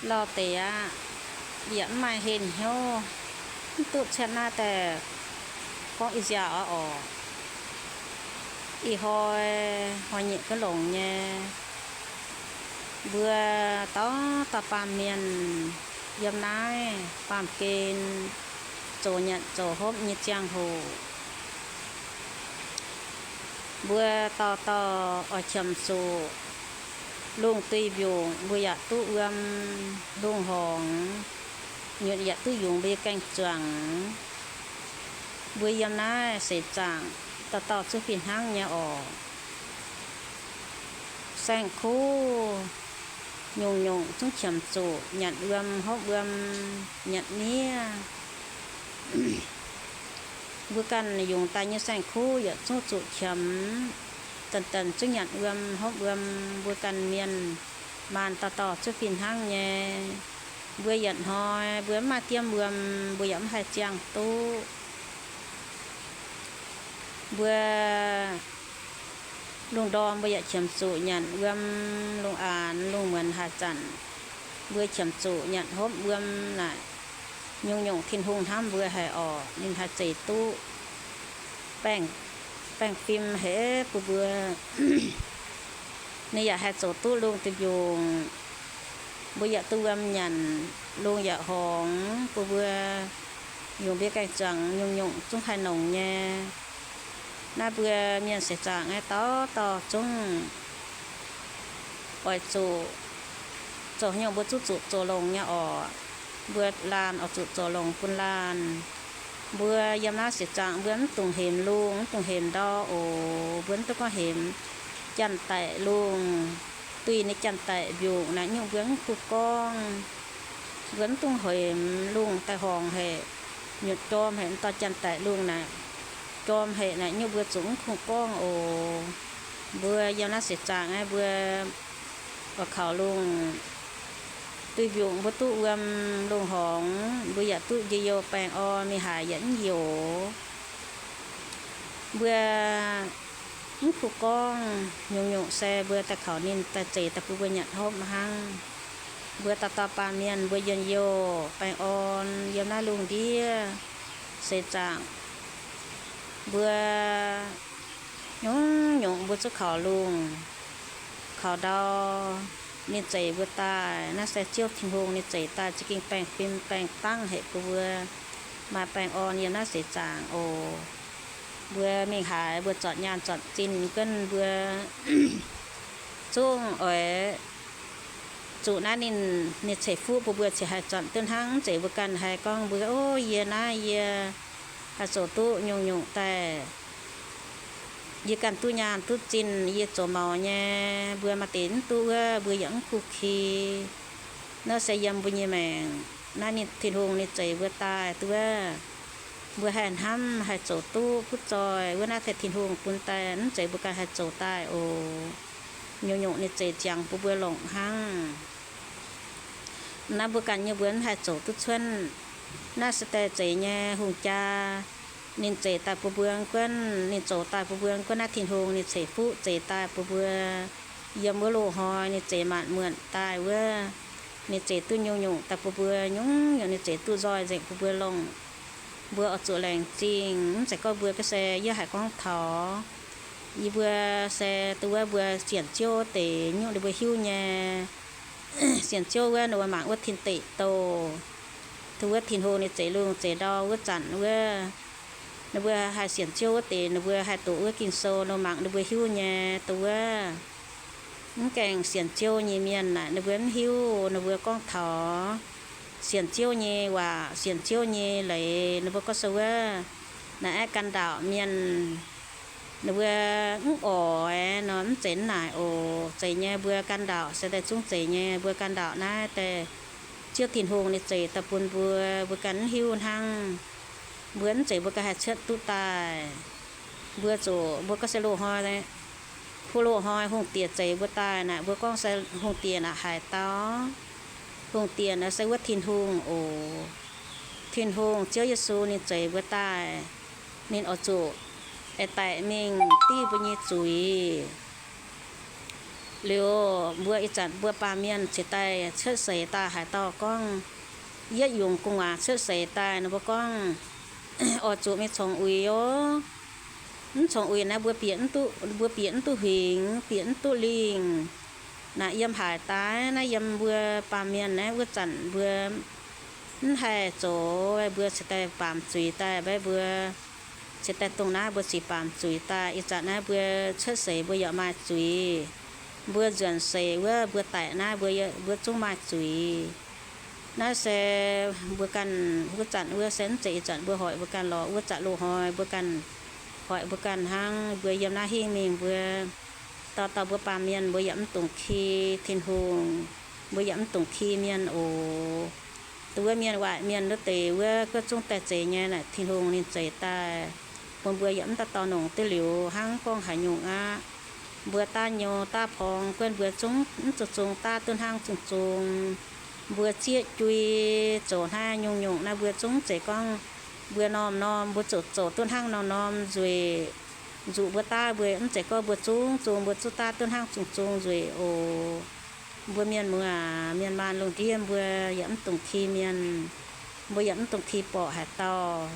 Lauh deix aqv, yaac mv maaih heh hnyouv, mv duqv cuotv naaiv daaih gorngv ih nziaauc aqv orqc. Ih hnoi, hnoi-nyieqc gunv longx nyei, mbuo dauh dauh baamh mienh yiem naaiv baamh gen zoux nyanc zoux hopv nyei ziangh hoc, mbuo dauh dauh oix qiemx zuqc lungh duih mbiungc mbuo yaac duqv wuom, lungh horngz nyutc yaac duqv yungz mbuo nyei gaeng-zuangx. Mbuo yiem naaiv seix zaangc dauh dauh zungv fih hnangv nyei orqc. Saeng-kuv nyungc-nyungc zungv qiemx zuqc nyanc wuom, hopv wuom, nyanc miev. Mbuo ganh yungz daaih nyei saeng-kuv yaac zungv zuqc qiemx, deix deix zungv nyanc wuom, hopv wuom. Mbuo ganh mienh maanh dauh dauh zungv fih hnangv nyei. Mbuo yietc hnoi mbuo mv maaih diemv wuom, mbuo yaac mv haih ziangh duqv. Mbuo lungh ndorm mbuo yaac qiemx zuqc nyanc wuom, lungh aanx lungh muonz haaix zanc mbuo qiemx zuqc nyanc hopv wuom naaic, nyungc-nyungc Tin-Hungh hnamv mbuo haic orqc, ninh haih zeix duqv baengh, baengh fim haic bun mbuo. Ninh yaac haih zoux duqv lungh duih mbiungc, mbuo yaac duqv wuom nyanc, lungh yaac horngz bun mbuo, yungz mbuo gaeng-zuangx nyungc-nyungc zungv haih nongx nyei. Naaiv mbuo mienh seix zaangc aeqv, dauh dauh zungv oix zuqc zoux haaix nyungc mbuo zungv zuqc zoux longx nyei orqc. Mbuo laanh oix zuqc zoux longx bun laanh. Mbuo yiem naaiv seix zaangc mbuo mv dungx hemx lungh, mv dungx hemx ndau oc. Mbuo mv dungx gorngv hemx janx-daic lungh, duih ninh janx-daic mbiungc naaic nyungc mbuo mv kuh gorngv. Mbuo mv dungx hemx lungh daaih horngz haic, nyutc jorm haic, mv dorh janx-daic lungh naaic jorm haic naaic nyungc mbuo zuqc mv kuh gorngv oc. Mbuo yiem naaiv seix zaangc aeqv, mbuo oix kaux lungh duih mbiungc mbuo duqv wuom, lungh horngz mbuo yaac duqv njien-youh baengh orn, mingh haaix yaac mv youx. Mbuo mv kuh gorngv nyungc-nyungc se mbuo daaih kaux ninh daaih zeix daaih bun mbuo nyanc hopv hnangv. Mbuo dauh dauh baamh mienh mbuo njien-youh baengh orn yiem naaiv lungh ndiev seix zaangc. Mbuo nyungc-nyungc mbuo zungv kaux lungh, kaux ndau, ninh zeix mbuo daaih. Naaiv se Ziouv Tin-Hungh ninh zeix daaih za'gengh baengh fim baengh dangv haic bun mbuo maaih baengh orn yiem naaiv seix zaangc oc. Mbuo mingh haaix mbuo zornc nyaanh zornc zinh gunv mbuo zungv oix zuqc naaiv ninh, ninh ceix fuqv bun mbuo cingx haih zornc duqv hnangv. Mv zeiz mbuo ganh haih gorngv mbuo, o, yie naaiv yie haih zoux duqv nyungc-nyungc daaih. Yie ganh duqv nyaanh duqv zinh, yie zoux maux nyei, mbuo maaih deix mv duqv wuov, mbuo yaac mv kuh ki. Naaiv se yiem mbuo nyei maengc. Naaiv ninh Tin-Hungh ninh zeix mbuo daaih duqv wuov, mbuo haih hnamv haih zoux duqv butv zoih wuov naaiv se Tin-Hungh bun daaih, mv zeiz mbuo ganh haih zoux daaih oc. Nyungc-nyungc ninh zeix ziangx bun mbuo longc hnangv. Naaiv mbuo ganh nyei mbuo mv haih zoux duqv cuotv. Naaiv se daaih zeix nyei hungh jaa, ninh zeix daaih bun mbuo gunv, ninh zoux daaih bun mbuo gunv. Naaiv Tin-Hungh ninh ceix fuqv zeix daaih bun mbuo. Yiem wuov loz-hnoi ninh zeix maanc muonc daaih wuov, ninh zeix duqv nyungc-nyungc daaih bun mbuo, nyungc-nyungc ninh zeix duqv nzoih nzengc bun mbuo longc. Mbuo oix zuqc laengz zingh, mv zeiz gorngv mbuo ga'sie yie haiz gorngv taux. Yie mbuo se duqv wuov mbuo sienx Ziouv wuov deix nyungc ninh mbuo hiuv nyei. Sienx Ziouv wuov ninh mbuo mangc wuov tin deic douh, duqv wuov Tin-Hungh ninh zeix lungh zeix ndau wuov zanc wuov, ninh mbuo haih sienx Ziouv wuov deix ninh mbuo haih doqc wuov Ging-Sou nor mangc ninh mbuo hiuv nyei duqv wuov. Mv gaengh sienx Ziouv nyei mienh naaic ninh mbuo mv hiuv, ninh mbuo gorngv taux sienx Ziouv nyei waac, sienx Ziouv nyei leiz, ninh mbuo gorngv se wuov naaiv aeqv, gan ndaauc mienh ninh mbuo mv oix nor mv zeiz naaic oc. Zeiz nyei, mbuo gan ndaauc se daaih zungv zeiz nyei. Mbuo gan ndaauc naaiv daaih Ziouv Tin-Hungh ninh zeix daaih bun mbuo, mbuo ganh mv hiuv hnangv. Mbuo mv zeiz mbuo ganh haih cuotv duqv daaih. Mbuo zuqc mbuo gorngv se loz-hnoi, hungh loz-hnoi hungh diex zeix mbuo daaih naaic, mbuo gorngv se hungh diex naaic haaix dauh? Hungh diex naaic se wuov Tin-Hungh oc. Tin-Hungh Ziouv Yesu ninh zeix mbuo daaih, ninh oix zuqc aengx daic mingh div mbuo nyei zuiz. Liuz mbuo ih zanc mbuo baamh mienh cingx daaih cuotv seix daaih haaix dauh gorngv yietv yungz gu'nguaaz cuotv seix daaih nor, mbuo gorngv, oix zuqc mingh congx uix oc. Mv congx uix naaiv mbuo bieqc mv duqv, mbuo bieqc mv duqv huingx, bieqc mv duqv lingh. Naaiv yiem haaix daaih naaiv, yiem mbuo baamh mienh naaiv wuov zanc mbuo mv haih zoux, mbuo cingx daaih baamz zuiz daaih, mbuo cingx daaih dongh naaiv mbuo ziqc baamz zuiz daaih. Ih zanc naaiv mbuo cuotv seix mbuo yaac maaih zuiz. Mbuo nzuonx seix wuov mbuo daic naaiv mbuo, mbuo zungv maaih zuiz. Naaiv se mbuo ganh wuov zanc wuov se mv zeiz ih zanc mbuo hoic mbuo ganh lorz, wuov zanc loz-hnoi mbuo ganh hoic mbuo ganh hnangv. Mbuo yiem naaiv hingh mingh mbuo dauh dauh mbuo baamh mienh mbuo yaac mv dungx ki Tin-Hungh, mbuo yaac mv dungx ki mienh oc. Dongh wuov mienh waaic mienh wuov deix wuov, guov zungv daaih zeiz nyei naaic, Tin-Hungh ninh zeix daaih bun mbuo yaac mv dauh dauh nongc duqv liuz hnangv gorngv haaix nyungc aqv. Mbuo daav nyou daav porng guonv mbuo zungv mv zuqc zung daav duqv hnangv zung zung. Mbuo zieqv jui zoux haaix nyungc nyungc naaiv mbuo zungv zeiz gorngv mbuo norm-norm mbuo zuqc zoux duqv hnangv norm-norm nzueic. Nzuqc mbuo daav mbuo mv zeiz gorngv mbuo zungv zung mbuo zuqc daav duqv hnangv zung zung nzueic oc. Mbuo mienh muoz, mienh maanh lungh ndiev mbuo yaac mv dungx ki mienh, mbuo yaac mv dungx ki borqc haaix dauh.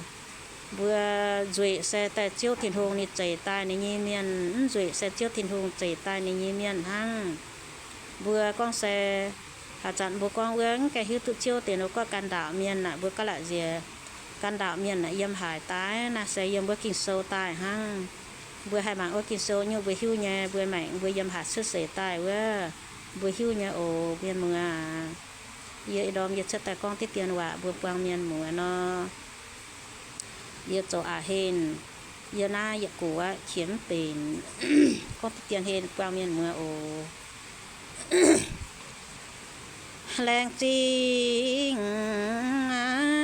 Mbuo nzueic se daaih Ziouv Tin-Hungh ninh zeix daaih ninh nyei mienh, mv nzueic se Ziouv Tin-Hungh zeix daaih ninh nyei mienh hnangv. Mbuo gorngv se haaix zanc mbuo gorngv wuov mv gaengh hiuv duqv Ziouv deix nor, gorngv gan ndaauc mienh naaic, mbuo gorngv la'nziex gan ndaauc mienh naaic yiem haaix daaih naaiv se yiem wuov Ging-Sou daaih hnangv. Mbuo haih mangc wuov Ging-Sou nyungc mbuo hiuv nyei, mbuo maengc mbuo yiem haaix cuotv seix daaih wuov, mbuo hiuv nyei oc mienh muoz. Yie ih ndorm yie cuotv daaih gorngv diqv dien waac mbuo buang mienh muoz nor. Yie zoux a'hinh, yie naaiv yietc gu'qv aqv, qiex mv benx, gorngv diqv dien hinh buang mienh muoz oc. Laengz zingh aqv,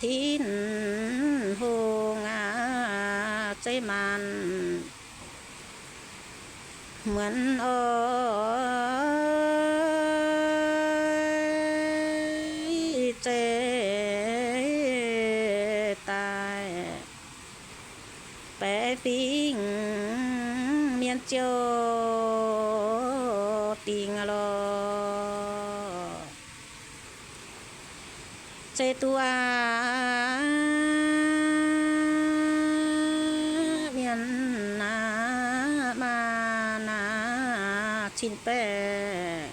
Tin-Hungh aac, zeiv maanc muonz oix zeiv daaih baeqc fingx mienh ziouc dingc lorqc. Zeiv duqv aqv, mienh aac, maanh aac, cin-baeqc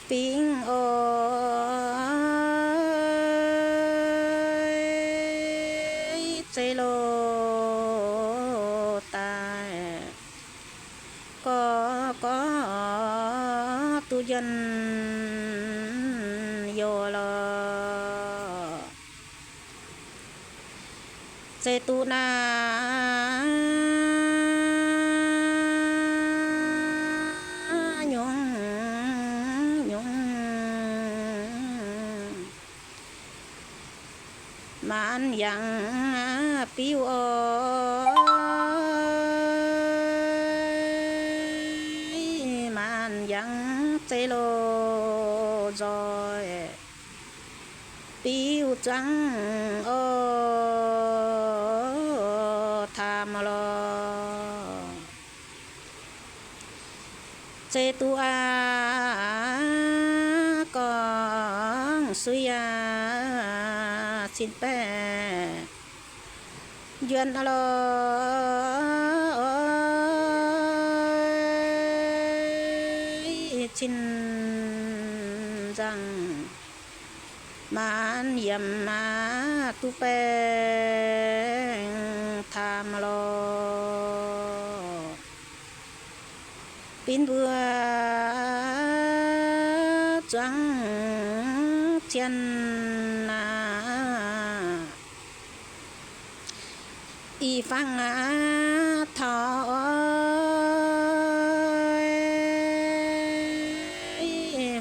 fingx oix zeiv loz-daaih gorx gorx duqv njien-youh lorqc. Zeiv duqv naaiv nyungc-nyungc maanc yangh biuv oc, maanc yangh zeiv loz-nzoih biuv zuangx oc, taamh lorqc. Zeiv duqv aqv, gorngv suiv aqv, cin-baeqc njuonx lorqc, cin-nzangc maanc yiemc aqv, duqv baengh taamh lorqc. Binv mbuo zuangx zien aqv, i fangx aqv, taux oix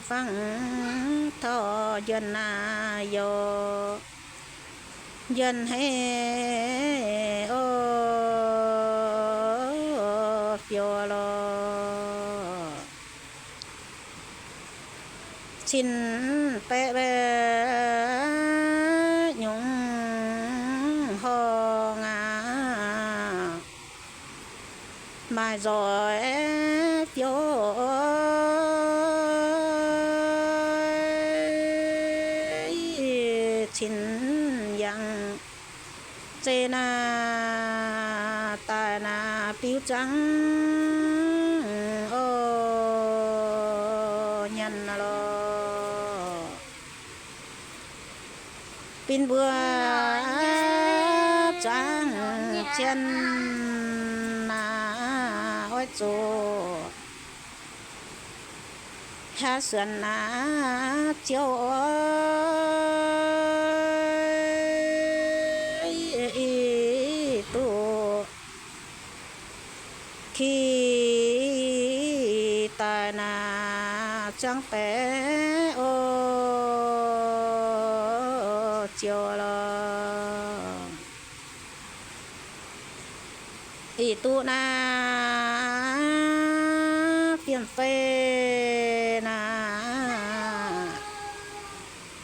fangx taux njuonx aqv, youh njuonx haic oc, fiou lorqc. Cin-baeqc nyungc horngh aqv, nzoih fiou, cin yangh zeiv naaiv daaih naaiv biuv zangv oc nyanc lorqc. Bin mbuo zangv zien naaiv oix zuqc hlaax suonc naaiv ziouv oix duqv ki daaih naaiv zangv baeqc oc ziouc lorqc. Ih duqv naaiv fiem fei naaiv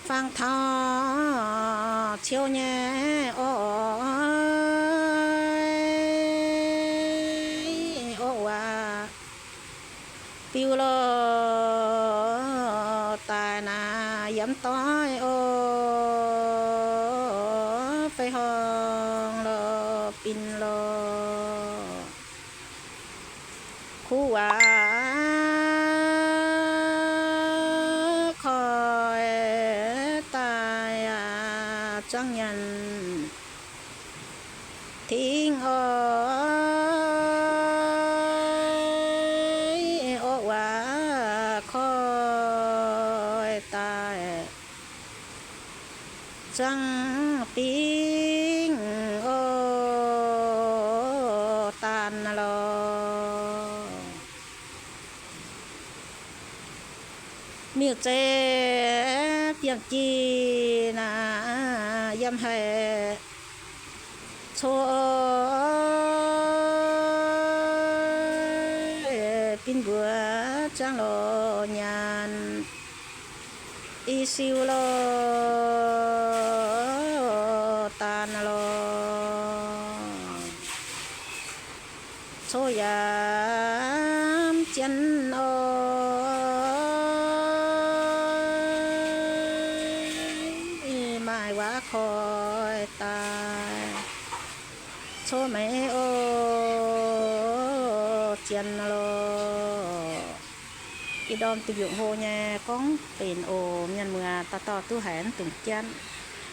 fangx taux ciouv nyei orv, orv waac biuv lorqc daaih naaiv yiem doiv oc, fei horngh lorqc bin lorqc. Kuv waac koi daaih aqv, zuangx nyanc tingx oix, orv waac koi daaih zuangx dingc oc daan lorqc. Miuc-zeiv fiem jiex naaiv yiem haic cov, bin mbuo zuangx lorz nyanc i siou lorqc daan lorqc. Cov yaac zien oc, maaih waac koi daaih cov meix oc, zien lorqc. Ih ndorm duqv mbiungc hlo nyei gorngv benx oc, mienh muoz dauh dauh duqv haiz mv dungx janv.